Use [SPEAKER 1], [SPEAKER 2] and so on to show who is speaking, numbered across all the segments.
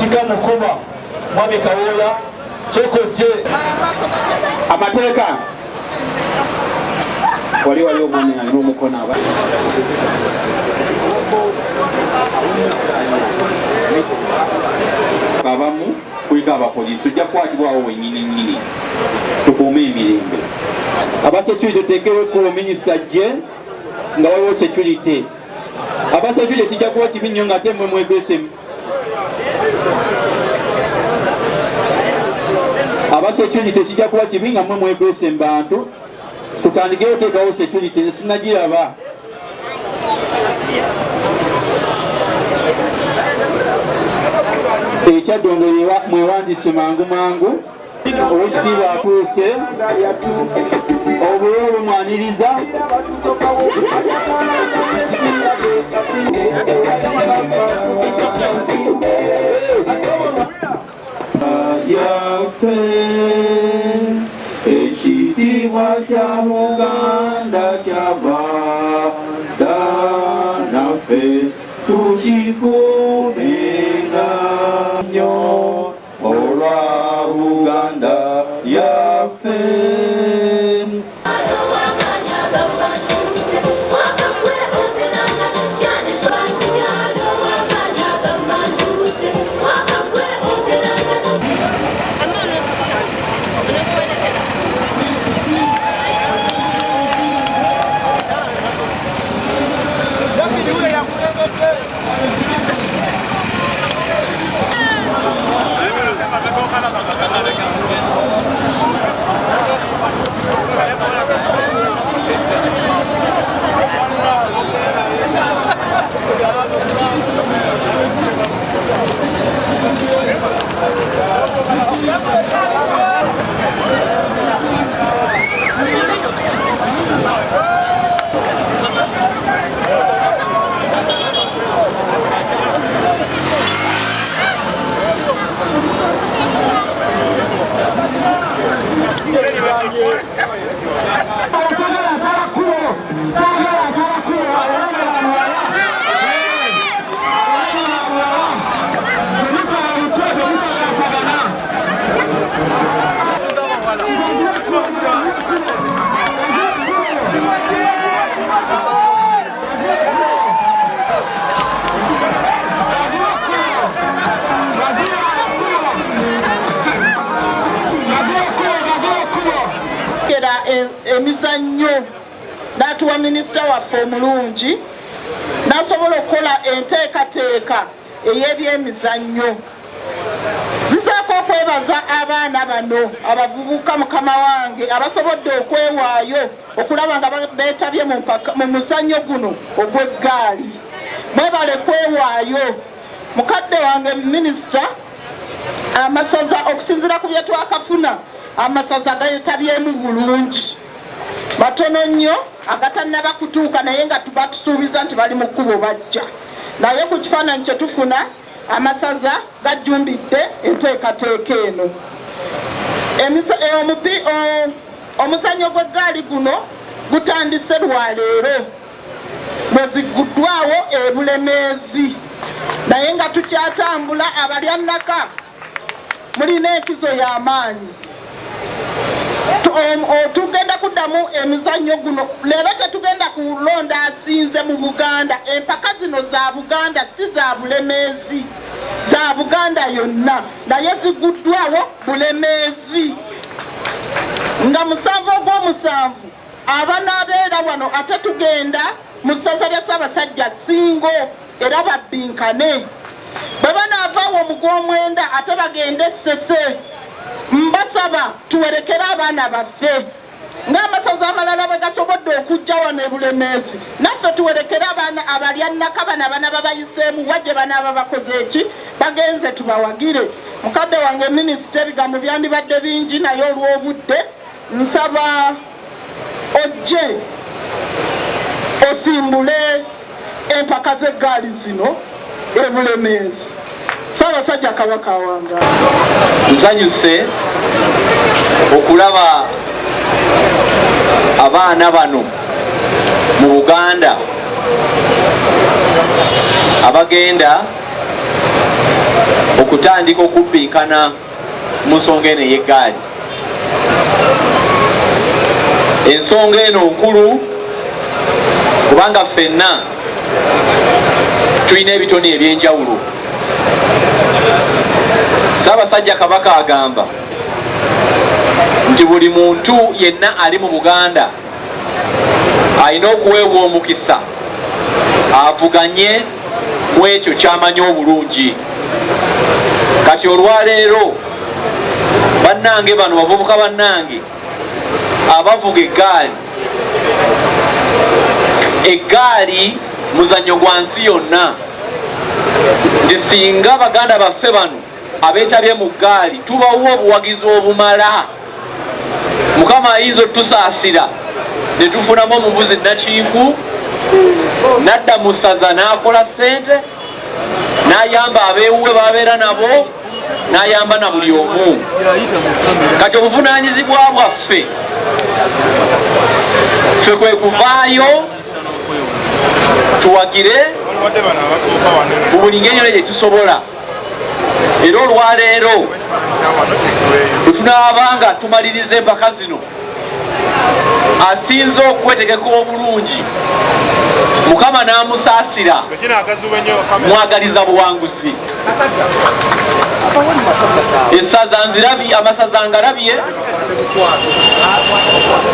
[SPEAKER 1] Katika Mukuba, Mwami Kawooya, sooka ojje.
[SPEAKER 2] Amateeka wali wali omwami alina omukono aba abamu kuliko abapoliisi ojja kukwatibwawo wenyini nyini. Tukuume emirembe. Aba security, tuteekewo ekkubo minisita ajje nga waliwo security. Aba security, kijja kuba kibi nnyo nga ate mmwe mwegese. Aba security, kijja kuba kibi nga mmwe mwekwese mu bantu. Tutandikewo teekawo security, nsinagiraba. Ekyaddondo mwewandise mangu mangu. Owekitiibwa atuuse, obulo bumwaniriza. Yaffe, ekitiibwa kya Buganda kyava dda, naffe tukikuumenga nnyo olwa Buganda yaffe.
[SPEAKER 3] Era emizannyo n'atuwa minisita waffe omulungi n'asobola okukola enteekateeka ey'ebyemizannyo. Zizaako okwebaza abaana bano abavubuka, mukama wange, abasobodde okwewaayo okulaba nga beetabye mu muzannyo guno ogw'eggaali. Mwebale kwewaayo. Mukadde wange minisita, amasaza, okusinziira ku bye twakafuna, amasaza gayetabyemu bulungi. Batono nnyo agatannaba kutuuka, naye nga batusuubiza nti bali mu kkubo bajja. Naye ku kifaananyi kye tufuna, amasaza gajjumbidde enteekateeka eno. Omuzannyo gw'eggaali guno gutandise lwaleero bwe zigguddwawo e Bulemeezi, naye nga tukyatambula. Abalyannaka, mulina enkizo y'amaanyi. Tugenda kuddamu emizannyo guno. Leero tetugenda kulonda asinze mu Buganda. Empaka zino za Buganda, si za Bulemeezi, za Buganda yonna, naye ziguddwawo Bulemeezi nga 7 ogw'omusanvu. Abanaabeera wano, ate tugenda mu ssaza lya Ssaabasajja Ssingo, era babbinkane. Bwe banaavaawo mu gw'omwenda, ate bagende Ssese. Mbasaba tuwerekere abaana baffe ng'amasaza amalala bwe gasobodde okujja wano e Bulemeezi. Naffe tuwerekere abaana abalyannaka bano abaana babayiseemu wa gye banaaba bakoze eki bagenze, tubawagire. Mukadde wange minisita, ebigambo byandibadde bingi, naye olw'obudde nsaba ojje osimbule empaka z'eggaali zino e Bulemeezi. Ssaabasajja Kabaka awanga.
[SPEAKER 2] Nsanyuse okulaba abaana bano mu Buganda abagenda Okutandika okubbinkana mu nsonga eno ey'eggaali. Ensonga eno nkulu kubanga ffenna tulina ebitone eby'enjawulo. Ssaabasajja Kabaka agamba nti buli muntu yenna ali mu Buganda alina okuweebwa omukisa avuganye mu ekyo ky'amanyi obulungi. Kati olwaleero bannange bano bavubuka bannange abavuga eggaali, eggaali muzannyo gwa nsi yonna, nti singa baganda baffe bano abeetabye mu ggaali tubawa obuwagizi obumala, Mukama ayinza otusaasira ne tufunamu omuvuzi Nakinku n'adda mu ssaza n'akola ssente n'ayamba abeewuwe b'abeera nabo n'ayamba na buli omu. Kati obuvunaanyizibwa bwaffe ffe kwe kuvaayo tuwagire mu buli ngeri yonna gye tusobola. Era olwaleero bwe tunaaba nga tumaliriza empaka zino, asinze okwetegeka obulungi Mukama n'amusaasira, mwagaliza buwanguzi. Essaza nzirabye, amasaza ngalabye,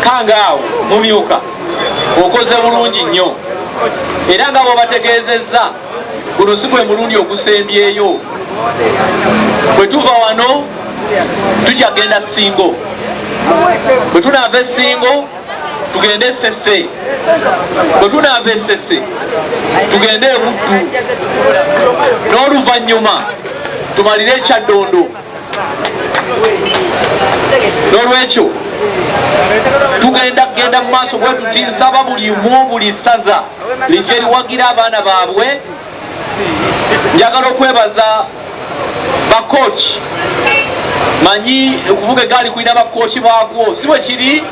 [SPEAKER 2] kangaawo mumyuka okoze bulungi nnyo, era nga bw'obategeezezza guno si gwe mulundi ogusembyeyo. Bwe tuva wano tujja kugenda Ssingo, bwe tunaava e Ssingo tugende e Ssese, bwe tunaava e Ssese tugende e Buddu, n'oluvannyuma tumalire e Kyaddondo. N'olwekyo tugenda kugenda mu maaso bwe tuti. Nsaba buli mu buli ssaza lijje liwagira abaana baabwe. Njagala okwebaza bakooki. Manyi okuvuga egaali kulina bakooki baakwo, si bwe kiri?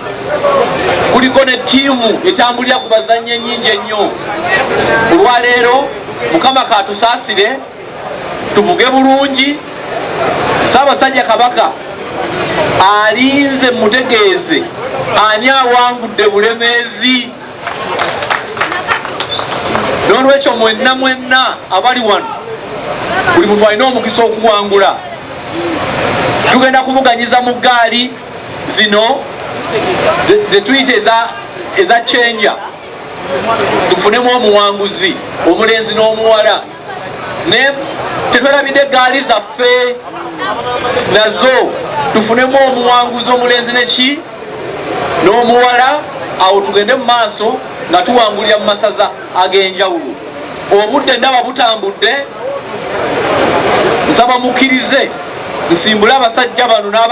[SPEAKER 2] Kuliko ne ttiimu etambulira ku bazannyi ennyingi ennyo. Olwaleero Mukama katusaasire tuvuge bulungi. Ssaabasajja Kabaka alinze mutegeeze ani awangudde Bulemeezi. N'olwekyo mwenna mwenna abali wano, buli muntu alina omukisa okuwangula. Tugenda kuvuganyiza mu ggaali zino zetuyita eza chenja, tufunemu omuwanguzi omulenzi n'omuwala. Ne tetwerabidde eggaali zaffe, nazo tufunemu omuwanguzi omulenzi neki n'omuwala. Awo tugende mu maaso nga tuwangulira mu masaza ag'enjawulo. Obudde ndaba butambudde, nsaba mukkirize nsimbule abasajja bano n'aba